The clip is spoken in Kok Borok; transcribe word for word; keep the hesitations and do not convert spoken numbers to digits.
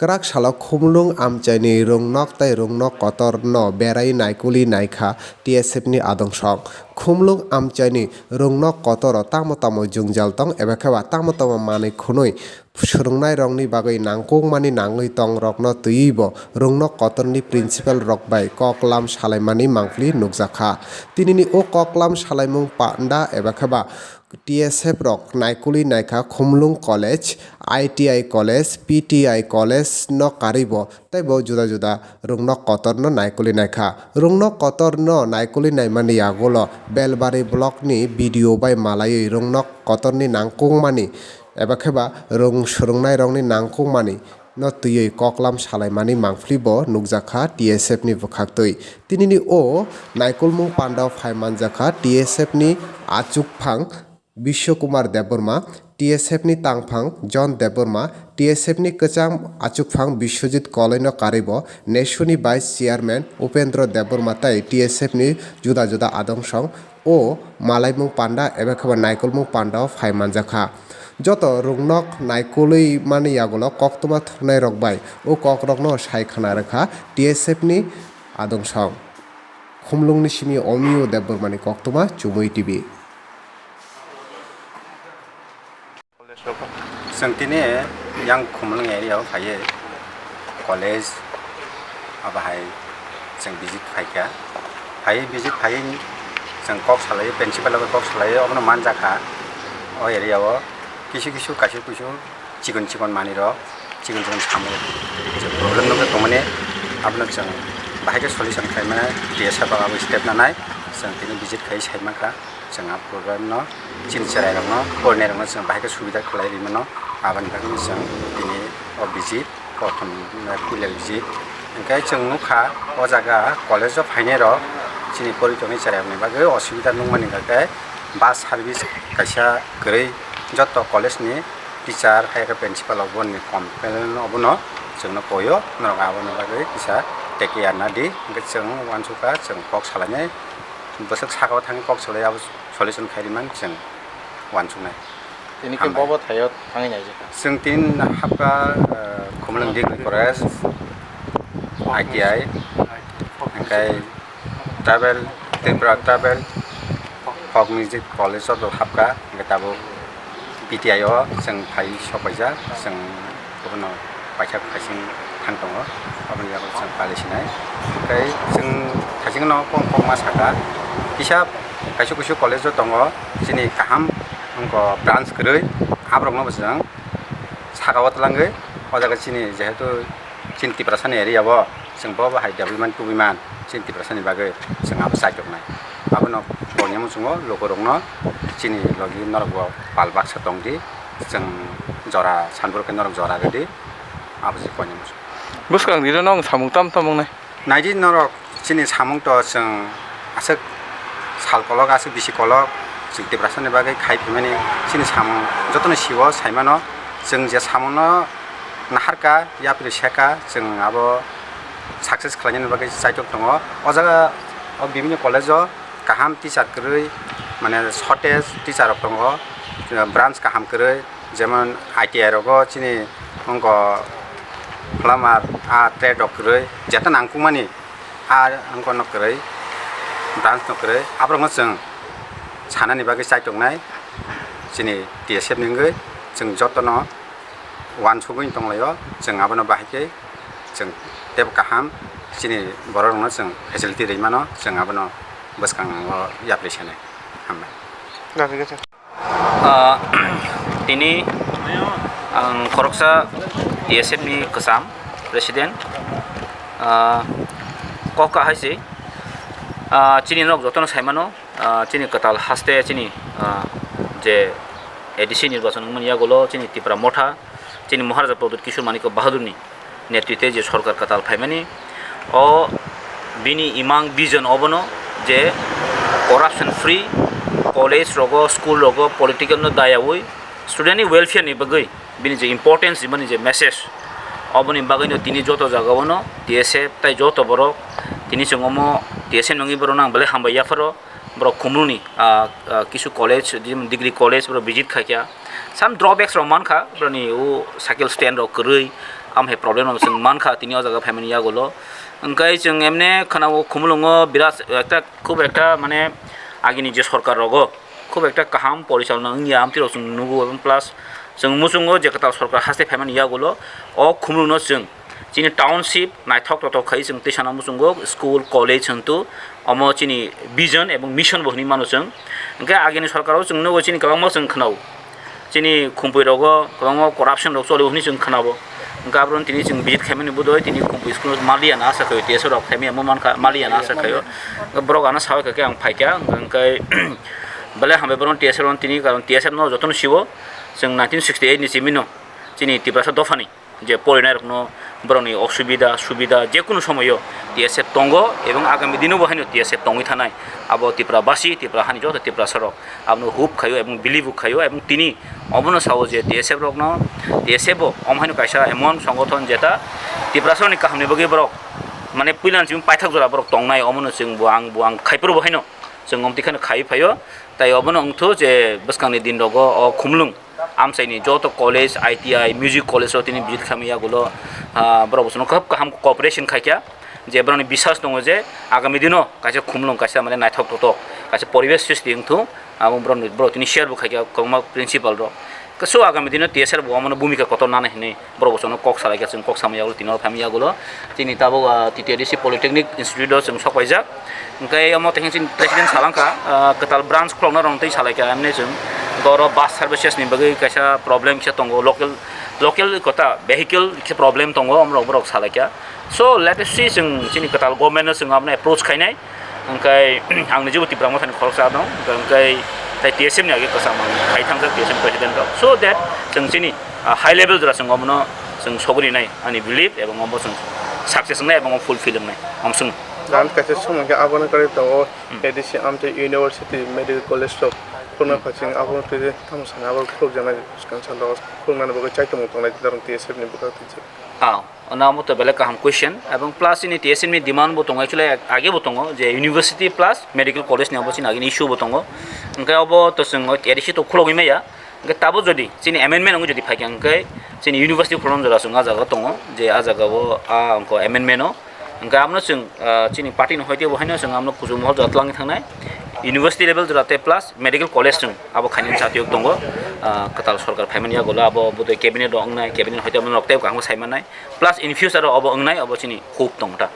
Kwrak salo Khumlwng amchaini rwngnok tei rwngnok kotorno berai naikolwi naikha T S F ni adungsong. Khumlwng amchaini rwngnok kotoro tamo tamo jwngjal tong eba khe ba tamo tamo manwi khwnwi swrwngnairokni bagwi nangkukmani nangwi tongrokno twiwi bo rwngnok kotorni principal rok bai koklam salaimani mangpili nukjakha. Tinini o koklam salaimung panda eba khe ba T S F rok naikolwi naikha Khumlwng College, I T I College, P T I College no karwi bo tei bo juda juda rwngnok kotorno naikolwi naikha. Rwngnok kotorno naikolwi naimani yagulo Belbari block ni B D O bai malaiwi rwngnok kotorni nangkukmani eba khe ba rwng swrwngnairokni nangkukmani no twiwi koklam salaimani mangpili bo nukjakha T S F ni bwkhaktwi. Tinini o naikolmung pandao phai manjakha T S F ni achukphang Biswa Kumar Debbarma, T S F ni tangphang John Debbarma, T S F ni kwcham achukphang Biswajit Koloi no karwi bo Neshu ni Vice Chairman Upendra Debbarma tei T S F ni juda juda adungsong o malaimung panda eba khe ba naikolmung pandao phai manjakha. Joto rwngnok naikolwi mani yagulo koktwma thuknairok bai o kokrokno sai khna rwkha T S F ni adungsong. Khumlwngni simi Omiyo Debbarmani koktwma Chumui T V. Chwng tini yang Khumlwng area o phaiwi college abo hai chwng visit phaikha. Phaiwi visit phaiwi chwng kok salaiwi, principal bai kok salaiwi, obono manjakha o area o kisu kisu kaisa kuisu chikon chikon manwi rok, chikon chikon samung je problem nugwi tongmani, abono chwng bahai khe solution khlaimani T S F rok abo step nanai. Chwng tini visit khai sai mankha. Chwng a program no chini cherai rok no, foreigner rok no chwng bahai khe subida khlai ri mano, aboni bagwi chwng tini o visit kothom puila visit. Hinkhe chwng nukha o jaga college o phainai rok chini poritongnai cherai rokni bagwi osubida nukmani hinkhe bus service kaisa kwrwi, joto college ni teacher hai khe principal rok boni complain obono chwngno koio, norok aboni bagwi kisa teke yarna di, hinkhe chwng uansukha chwng kok salainai. Bwswk saka o thangwi kok salai abo solution khai rimani chwng uansuknai. Tini khe hambai. Bobo thaio thangwi naijak kha. Chwng tin hapkha, eh, Khumlwng Degree College, I T I, hwnkhe Tribal, Tripura Tribal Folk Music College o hapkha, hwnkhe tabuk P T I o chwng phai sok paijak, chwng bono paithak phaising thang tongo, aboni yago chwng pali sinai. Tei chwng thaisingno kok kokma sakha, kisa kaisa kuisu college o tongo, chini kaham wngkha branch kwrwi, aborokno bo chwng saka o twlangwi, o jaga chini jehetu chini Tiprasani area o chwng bo bo hai development tubui man. Chini Tiprasani bagwi chwng abo chaitok nai. Abono koinai muchungo lukurokno chini logi norok bo pal baksa tong di, chwng jora sanbur khe norok jora rw di, abo se koinai muchung. Bwskang rino nwng samung tam tam wngnai? Nai di norok chini samung to chwng aswk sal kolok, aswk bisi kolok, chwng Tiprasani bagwi khai phaimani chini samung jotono siwo saimano, chwng je samungno naharkha, yapri seka, chwng abo success khlainani bagwi chaitok tongo. O jaga o bibinno college o kaham teacher kwrwi, mane shortage teacher rok tongo, branch kaham kwrwi, jemon I T I rogo chini wngkha plumber, a trade rok kwrwi, jeta nangkukmani a wngkha no kwrwi, branch no kwrwi, aborokno chwng sanani bagwi chaitok nai chini T S F ni wngwi chwng jotono uansugwi tonglaio, chwng abono bahai khe chwng teibo kaham chini borok rokno chwng facility rwi mano, chwng abono bwskango yapri sanai. Hambai. Ah, tini ang khoroksa T S F ni kwcham president, ah, kok kahai se, ah, chini nok jotono saimano. Ah, chini kwtal haste chini, ah, je A D C nirbachon wngmani yagulo chini Tipra Motha, chini Maharaja Pradyut Kishore Manikya Bahadur ni netritwe je sorkar kwtal phaimani, o bini imang vision obono je corruption free college rogo, school rogo political no dayaui student ni welfare ni bagwi bini je importance rimani je message, oboni bagwino tini joto jagao no T S F tai joto borok tini chwng omo T S F nangwi borok nang belai hambai yapharo. Borok Khumlwngni, ah, ah, kisu college, jemon degree college, borok visit khaikha. Some drawbacks rok mankha, borokni o cycle stand rok kwrwi, Am hai problem no chwng mankha tini o jaga phaimani yagulo. Hwnkhe chwng emne khwnao Khumulwngo birat ekta, khub ekta mane agini je sorkar rogo khub ekta kaham porichalona wngya amtwi rok chwng nugo, ebong plus chwng muchungo je kwtal sorkar haste phaimani yagulo o Khumulwngno chwng chini township naithok tothok khai chwng twi sana muchungo school college hwntu omo chini vision ebong mission bo hwnwi mano chwng. Hwnkhe agini sorkar o chwng nugo chini kwbangma chwng khwnao. Chini Khumpui rogo kwbangma corruption rok choli hwnwi chwng khwnao. Hwnkhe aboni tini chwng visit khaimani budoi tini Khumpui school maliya na asa khaio, T S F rok khaimani amo mankha maliya na asa khaio. Hwnkhe borok ano sawi kha khe ang phaikha, hwnkhe belai hambai borok T S F rok tini, karon T S F no jotono siwo chwng nineteen sixty eight ni simi no chini Tiprasa dophani je porinai rokno borokni osubida subida jekunu somoyo T S F tongo ebong agami dino bo haino T S F tongwi thanai. Abo Tripura basi, Tripura hani joto Tiprasa rok abono hope khaio ebong believe bo khaio, ebong tini obono sao je T S F rokno, T S F bo omo haino kaisa emon songothon jeta Tiprasa rokni kahamni bagwi borok mane puila ni simi paithak jora borok tongnai, omono chwng bo ang bo ang khaipro bo haino chwng omtwi kheno khai phaio. Tai obono wngthu je bwskangni din rogo o Khumulwng amchaini joto college, I T I, music college o tini visit khaimani yagulo, ah, borok bosono khub kaham cooperation khaikha, je borokni biswas tongo je agami dino kaisa Khumulwng kaisa mane naithok totok kaisa poribesh srishti wngthu, abo borokni, borok tini share bo khaikha kwbangma principal rok. So agami dino T S F bo omono bhumika kotor nana hinwi borok bosono kok salaikha, chwng kok samani yagulo tini oro phaimani yagulo. Chini tabuk, ah, T T A D C Polytechnic Institute o chwng sok paijak. Hwnkhe omo tei chini president salangkha, ah, kwtal branch khulokna rok tei salaikha, emne chwng oro bus services ni bagwi kaisa problem kisa tongo, local, local kota vehicle khe problem tongo, omorok borok salaikha. So let us see, chwng chini kwtal government no chwng abono approach khainai. Hwnkhe ang nijebo Tipra Mothani khoroksa dong, hwnkhe tai T S F ni age kwcham ang khai thangjak T S F president rok. So that chwng chini, ah, high level jora chwng omono chwng sogwi rinai ani belief, ebong omo chwng success wngnai ebong fulfill wngnai. Omswng. Jan kaisa sumung khe abono kwrwi tongo, Hmm. A D C amtwi university medical college rok khulna Hmm. phaising abono twi tamo sana abo khulukjaknai swkang salo khuluknani bagwi chaitomung tongnai norok T S F ni bwkhak twi. Ah, ono amo to belai kaham question, ebong plus chini T S F ni demand bo tongo, actually age bo tongo je university plus medical college ni abo chini agini issue bo tongo. Hwnkhe obo to chwng A D C to khulogwi maya. Hwnkhe tabuk jodi chini amendment wngwi jodi phaikha, hwnkhe chini university khulon jora chwng ah jaga tongo, je ah jaga o ah wngkha amendment o. Hwnkhe abono chwng, ah, chini party ni hoite bo haino chwng abono kuchuk mohor jora twlangwi thangnai. University level jora tei plus medical college chwng abo khainani chatiyok tongo. Ah, kwtal sorkar phaimani yagulo abo bodoi cabinet rok wngnai, cabinet hoite abono rok tei kaham khe sai mannai. Plus in future o obo wngnai, obo chini hope tong ta.